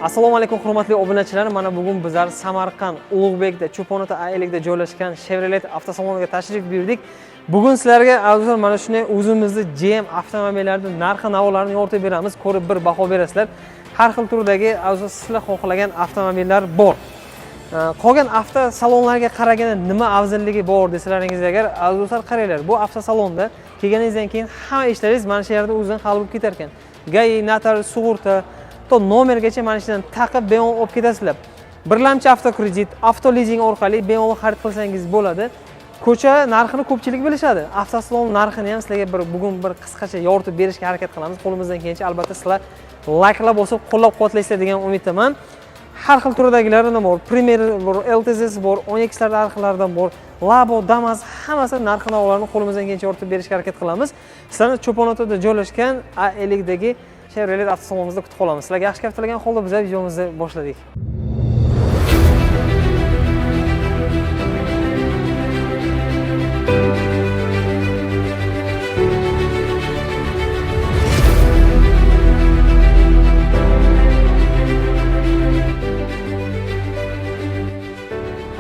Assalomu alaykum, hurmatli obunachilar. Mana bugun bizlar Samarqand Ulug'bekda, Cho'ponota A50 da joylashgan Chevrolet avtosaloniga tashrif buyurdik. Bugun sizlarga, azizlar, mana shunday o'zimizni GM avtomobillarini narxi navolarini yoritib beramiz. Ko'rib bir baho berasizlar. Har xil turdagi, azizlar, sizlar xohlagan avtomobillar bor. Qolgan avtosalonlarga qaraganda nima afzalligi bor desalaringiz agar, aziz do'stlar, qaranglar, bu avtosalonda kelganingizdan keyin hamma ishlaringiz mana shu yerda o'zidan hal bo'lib ketar ekan. ГАИ, notarius, sug'urta, to nomergacha mana shu yerdan taqib bemalol olib ketasizlar. Birlamchi avtokredit, avtolizing orqali bemalol xarid qilsangiz bo'ladi. Ko'cha narxini ko'pchilik bilishadi. Avtosalon narxini ham sizlarga bir bugun bir qisqacha yoritib berishga harakat qilamiz. Qo'limizdan kelgancha, albatta, sizlar layklar bosib qo'llab-quvvatlaysizlar degan umiddaman. Har xil turdagilaridan bor, Premier bor, LTZsi bor, 12lar narxlaridan bor, Labo, Damas, hammasi narxi navolarini qo'limizdan kelgancha yoritib berishga harakat qilamiz. Sizlarni Cho'ponotada joylashgan A50dagi Chevrolet avtosalonimizda kutib qolamiz. Sizlarga yaxshi kayf tilagan holda biz videomizni boshladik.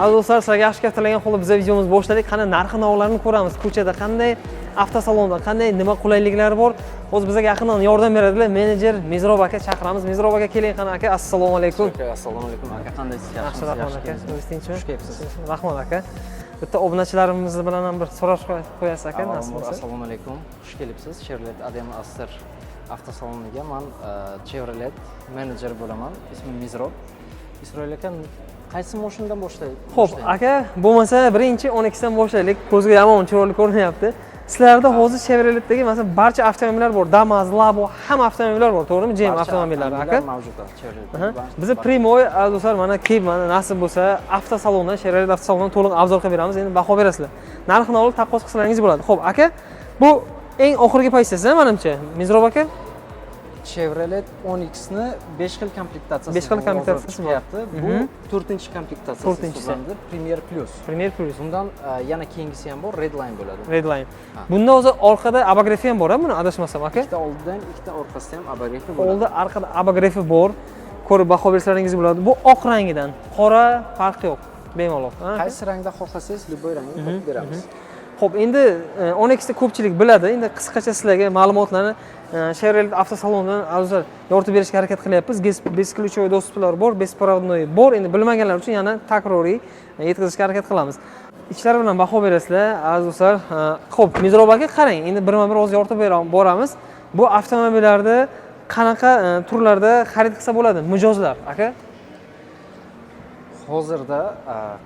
Aziz do'stlar, sizlarga yaxshi kayf tilagan holda biz videomizni boshladik. Qani, narxi navolarini ko'ramiz. Ko'chada qanday, avtosalonda qanday, nima qulayliklari bor. Hozir bizga yaqindan yordam beradilar menejer Mezrob aka, chaqiramiz. Mezrob aka, keling qani aka. Assalomu alaykum. Aka, assalomu alaykum aka, qandaysiz? Yaxshi, rahmat aka. O'zingiz tinchmi? Xush kelibsiz. Rahmat aka. Bitta obunachilarimiz bilan ham bir so'rashib qo'yasiz aka, nasib Avvalambor, bo'lsa. Assalomu alaykum, xush kelibsiz Chevrolet ADM Aster avtosaloniga. Man Chevrolet menejer bo'laman, ismim Mizrob. Isroil aka, qaysi mashinadan boshlaylik? Xo'p, aka, bo'lmasa birinchi 12dan boshlaylik. Ko'zga yomon chiroyli ko'rinyapti. Sizlarda hozir Chevroletdagi masalan barcha avtomobillar bor. Damas, Labo, hamma avtomobillar bor, to'g'rimi? GM avtomobillari aka. Mavjud Chevrolet. Biza прямой, aziz do'stlar, mana kelib, mana nasib bo'lsa, avtosalondan, Chevrolet avtosalonidan to'liq обзор qilib beramiz. Endi baho berasizlar. Narxini olib taqqos qilsalaringiz bo'ladi. Xo'p, aka, bu eng oxirgi pozitsiyasi, manimcha. Mizrob aka? Chevrolet Onix ni 5 xil komplektatsiyasi 5 xil hozir komplektatsiyasi bor. chiqyapti. Bu to'rtinchi komplektatsiyasi To'rtinchisi. hisoblanadi, Premier Plus. Premier Plus. Bundan yana keyingisi ham bor, Redline bo'ladi. Redline. Ha. Bunda o'zi orqada обогрев i ham bor, buni adashmasam aka. Ikkita oldidan, ikkita orqasida ham обогрев i bo'ladi. Oldi, orqada обогрев i bor. Ko'rib baho bersalaringiz bo'ladi. Bu oq rangidan, qora farqi yo'q. Bemalol. Ha, aka? Qaysi rangda xohlasangiz, любой rangni topib beramiz. Xo'p, endi Onixni ko'pchilik biladi. Endi qisqacha sizlarga ma'lumotlarni Chevrolet avtosalonidan, azizlar, yoritib berishga harakat qilyapmiz. Бесключевой доступ lar bor, беспроводной bor. Endi bilmaganlar uchun yana takroriy yetkazishga harakat qilamiz. Ichlari bilan baho berasizlar, aziz do'stlar. Xo'p, Mizrob aka, qarang, endi birma-bir hozir yoritib boramiz. Bu avtomobillarni qanaqa turlarda xarid qilsa bo'ladi mijozlar, aka? Hozirda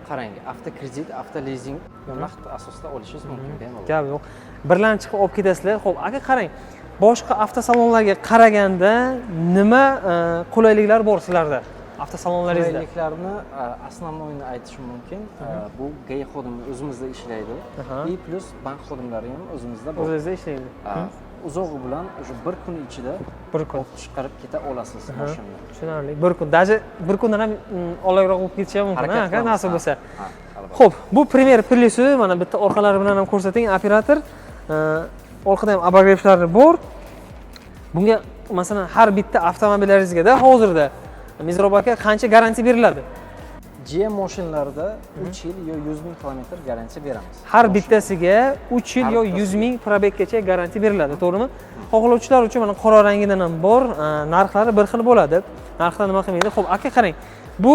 qarang, avtokredit, avtolizing yo naqd asosida olishingiz mumkin bemalol. Gap yo'q, birlamchi chiqib olib ketasizlar. Ho'p aka, qarang, boshqa avtosalonlarga qaraganda nima qulayliklar bor sizlarda, avtosalonlaringizda? Qulayliklarni основной ni aytishim mumkin. Bu ГАИ xodimi o'zimizda ishlaydi и плюс bank xodimlari ham o'zimizda bor. O'zingizda ishlaydi. Uzog'i bilan уже bir kun ichida Bir kun. olib chiqarib keta olasiz mashinani. Tushunarli. Bir kun, даже bir kundan ham olayroq bo'lib ketishi ham mumkin, Harakat aka, qilamiz, nasib ha. bo'lsa. Ha, albatta. Ho'p, bu Premier Plusi, mana bitta orqalari bilan ham ko'rsating, operator. Orqada ham обогрев lari bor bunga. Masalan, har bitta avtomobillaringizga hozirda, Mizrob aka, qancha garantiya beriladi? GM mashinalarida 3 yil yo 100 ming kilometr garantiya beramiz. Har bittasiga 3 yil Har yo bittasiga. 100 ming пробег gacha garantiya beriladi, to'g'rimi? Xohlovchilar uchun mana qora rangidan ham bor, narxlari bir xil bo'ladi, narxlar nima qilmaydi. Ho'p aka, qarang, bu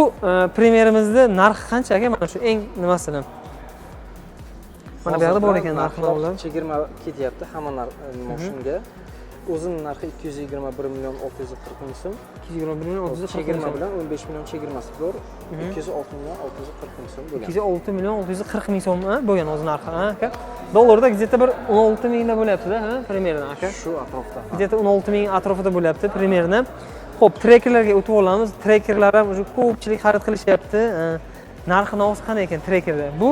Premierimizni narxi qancha aka, mana shu eng nimasini? Mana bu yoqda bor ekan narx Narxlar ular. Chegirma ketyapti hamma mashinaga. O'zini narxi 221 million 640 ming so'm. 221 million 640 ming Chegirma so'm. Bilan 15 million chegirmasi bor. 206 million 640 ming so'm bo'lgan. 206 million 640 ming so'm, ha, bo'lgan o'zi narxi, ha aka. Dollarda где-то bir 16 mingda bo'lyapti-da, ha, примерно aka. Shu atrofda, ha. Где-то 16 ming atrofida bo'lyapti примерно. Xo'p, Trackerlarga o'tib olamiz. Trackerlar ham уже ko'pchilik xarid qilishyapti. Narxi navosi qanday ekan Trackerda? Bu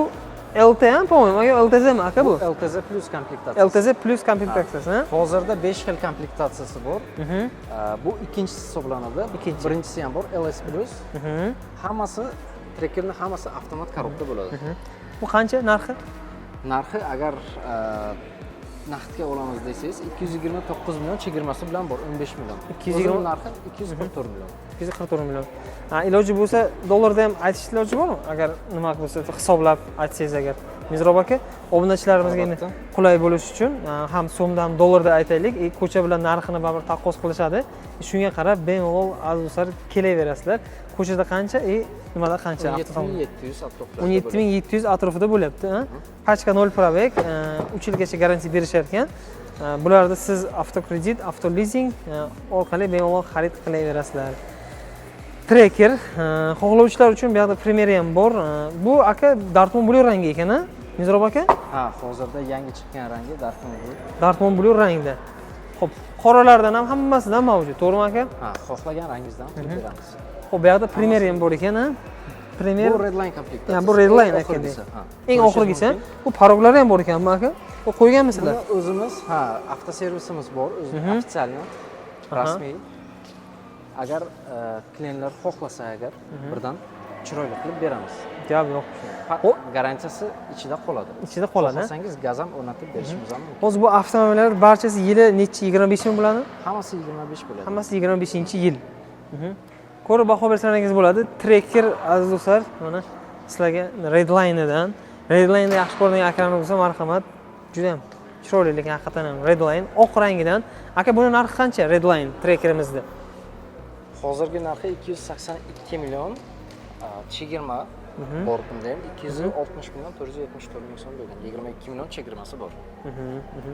LT ham, по-моему, aka, LTZ mi aka bu? LTZ Plus komplektatsiyasi. LTZ Plus komplektatsiyasi, ha? Hozirda 5 xil komplektatsiyasi bor. Bu ikkinchisi hisoblanadi. Ikkinchi. Birinchisi ham bor, LS Plus. Hammasi Trackerni hammasi avtomat коробка bo'ladi. Bu qancha narxi? Narxi agar Naqdga olamiz desangiz, 229 million chegirmasi bilan bor, 15 million. 220 O'zini narxi 244 million. 244 million. Ha, iloji bo'lsa dollarda ham aytish iloji bormi? Agar nima bo'lsa, hisoblab aytsangiz agar. Mizrob aka, obunachilarimizga endi Albatta. qulay bo'lishi uchun ham so'mda, ham dollarda aytaylik. Ko'cha bilan narxini baribir taqqos qilishadi. Shunga qarab bemalol, aziz do'stlar, kelaverasizlar. Ko'chada qancha, nimada qancha? Avtosalonda? 17700 atrofida. 17 700 atrofida bo'lyapti. Ha? Пачка 0 пробег, 3 yilgacha garantiya berishar ekan. Bularda siz avtokredit, avtolizing orqali bemalol xarid qilaverasizlar. Tracker xohlovchilar uchun bu yoqda Premier ham bor. Bu aka, Dartmoor Blue rangi ekan, a? Mizrob aka? Ha, hozirda yangi chiqqan rangi Dartmoor Blue. Dartmoor Blue rangda. Xo'p, qoralardan ham, hammasidan mavjud, to'g'rimi aka? Ha, xohlagan rangingizdan qilib beramiz. Xo'p, bu yoqda Premier ham bor ekan, a? Premier. Bu Redline komplektatsiyasi. Ya, bu Redline Eng aka. oxirgisi, ha. Eng Ko'rishingiz oxirgisi. mumkin. Bu порог lari ham bor ekanmi aka? Bu qo'yganmisizlar? Buni o'zimiz, ha, avtoservisimiz bor, o'zi официально, rasmiy. Agar klientlar xohlasa agar, birdan chiroyli qilib beramiz. Gap yo'q. Garantiyasi ichida qoladi. Ichida qoladi. Xohlasangiz, gaz ham o'rnatib berishimiz ham mumkin. Hozir bu avtomobillar barchasi yili nechi, 25 mi bo'ladi? Hammasi 25 bo'ladi. Hammasi 25-yil. Ko'rib baho bersangiz bo'ladi. Tracker, aziz do'stlar, mana sizlarga Redline'idan. Redline'ni yaxshi ko'radigan akalarimiz bo'lsa, marhamat. Juda ham chiroyli, lekin haqiqatan ham Redline oq rangidan. Aka, buni narxi qancha Redline Trackerimizda? Hozirgi narxi 282 million, chegirma bor bunda ham, 260 million 474 ming so'm bo'lgan. 22 million chegirmasi bor.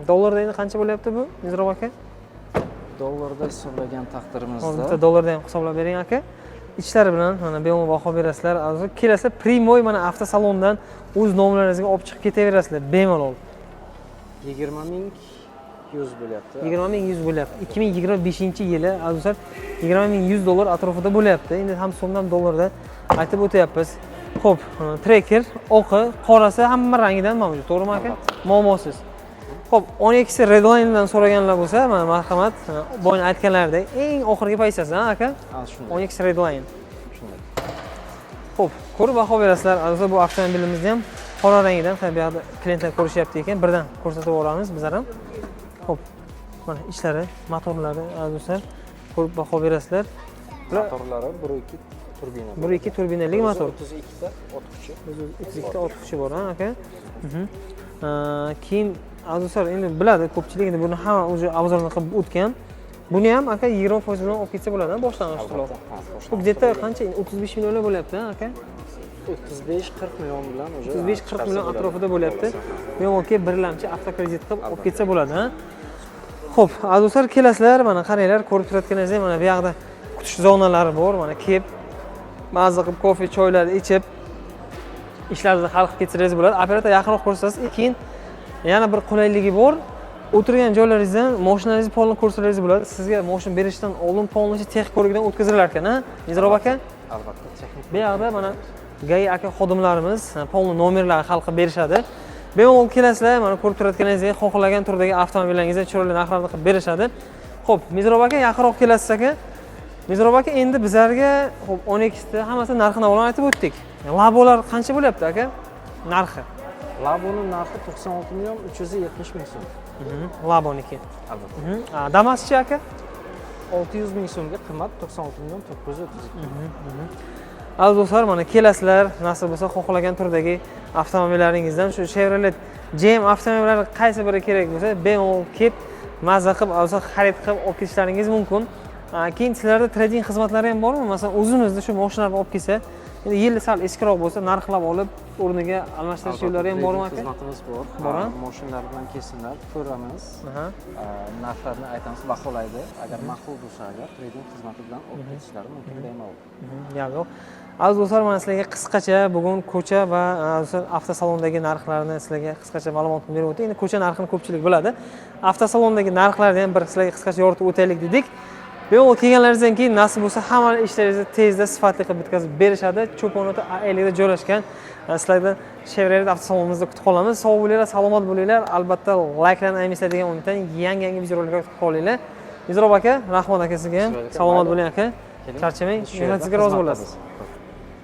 Dollarda endi qancha bo'lyapti bu, Mizrob aka? Dollarda hisoblagan Hozir taqdirimizda bitta dollarda ham hisoblab bering aka. Ichlari bilan mana bemalol baho berasizlar. Hozir kelasizlar, прямой mana avtosalondan o'z nomlaringizga olib chiqib ketaverasizlar bemalol. 20 100 bo'lyapti. 20 100 bo'lyapti. 2025-yili, aziz do'stlar, 20 100 dollar atrofida bo'lyapti. Endi ham so'mdan, ham dollarda aytib o'tyapmiz. Xo'p, Tracker oqi, qorasi, hamma rangidan mavjud, to'g'rimi aka? Muammosiz. Xo'p, 12si Redline'dan so'raganlar bo'lsa, mana marhamat, boya aytganlaridek eng oxirgi pozitsiyasi, ha aka? Ha, shunday. 12 Redline. Shunday. Xo'p, ko'rib baho berasizlar. Aziz, bu avtomobilimizni ham qora rangidan, ha, bu yoqda klientlar ko'rishyapti ekan, birdan ko'rsatib yuboramiz bizlar ham. Xo'p, mana ichlari, motorlari, aziz do'stlar, ko'rib baho berasizlar. Bular Motorlari 1.2 turbina. 1.2 turbinali motor. 32 ta ot kuchi. 32 ta ot kuchi bor, ha aka. Keyin, aziz do'stlar, endi biladi ko'pchilik, endi buni hamma уже обзор ni qilib o'tgan. Buni ham aka 20% bilan olib ketsa bo'ladi, boshlang'ich to'lov. Albatta. Ha, Bu где-то qancha, 35 millionlar bo'lyapti, ha aka? 35-40 million bilan уже 35-40 million atrofida bo'lyapti. Bemalol kelib birlamchi avtokredit qilib olib ketsa bo'ladi, ha? Xo'p, aziz do'stlar, kelasizlar, mana qaranglar, ko'rib turayotganingizdek, mana bu yoqda kutish zonalari bor, mana kelib mazza qilib kofe, choylarni ichib, ishlaringizni hal qilib ketsangiz bo'ladi. Operator yaqinroq ko'rsatasiz, keyin yana bir qulayligi bor. O'tirgan joylaringizdan mashinangizni полный ko'rsalaringiz bo'ladi. Sizga mashina berishdan oldin полностью texnik ko'rikdan o'tkazilar ekan, ha? Mizrob aka? Albatta, texnik. Bu yoqda mana ГАИ aka xodimlarimiz полный nomerlarni hal qilib berishadi. Bemalol kelasizlar, mana ko'rib turayotganingizdek, xohlagan turdagi avtomobillaringizni chiroyli narxlarda qilib berishadi. Xo'p, Mizrob aka, yaqinroq kelasiz aka. Mizrob aka, endi bizlarga, xo'p, 12 ta hammasi narxini avval aytib o'tdik. Labolar qancha bo'lyapti aka? Narxi. Laboni narxi 96 million 370 ming so'm. Laboniki. Albatta. Damaschi aka? 600 ming so'mga qimmat, 96 million 932. Aziz do'stlar, mana kelasizlar, nasib bo'lsa, xohlagan turdagi avtomobillaringizdan shu Chevrolet GM avtomobillari qaysi biri kerak bo'lsa, bemalol kelib, mazza qilib, olsa xarid qilib olib ketishlaringiz mumkin. Keyin sizlarda trading xizmatlari ham bormi? Masalan, o'zimizda shu mashinalarni olib kelsa, endi yili sal eskiroq bo'lsa, narxlab olib, o'rniga almashtirish yo'llari ham bormi aka? Xizmatimiz bor. Bor, a? Ha, mashinalar bilan kelsinlar, ko'ramiz. Narxlarni aytamiz, baholaydi. Agar ma'qul bo'lsa, agar trading xizmati bilan olib ketishlari mumkin bemalol. Gap yo'q. Aziz do'stlar, mana sizlarga qisqacha bugun ko'cha va avtosalondagi narxlarni sizlarga qisqacha ma'lumot berib o'tdik. Endi ko'cha narxini ko'pchilik biladi. Avtosalondagi narxlarni ham bir sizlarga qisqacha yoritib o'taylik dedik. Bemalol kelganlaringizdan keyin, nasib bo'lsa, hamma ishlaringizni tezda, sifatli qilib bitkazib berishadi. Cho'ponota A50da joylashgan sizlarni Chevrolet avtosalonimizda kutib qolamiz. Sog' bo'linglar, salomat bo'linglar. Albatta layklarni ayamaysizlar degan umiddan yangi-yangi videolarga kutib qolinglar. Mizrob aka, rahmat aka sizga ham. Sizlarga Salomat mayli. bo'ling aka. Keling. Charchamang. Biz shu yerda Mehnatingizga rozi bo'lasiz. xizmatdamiz.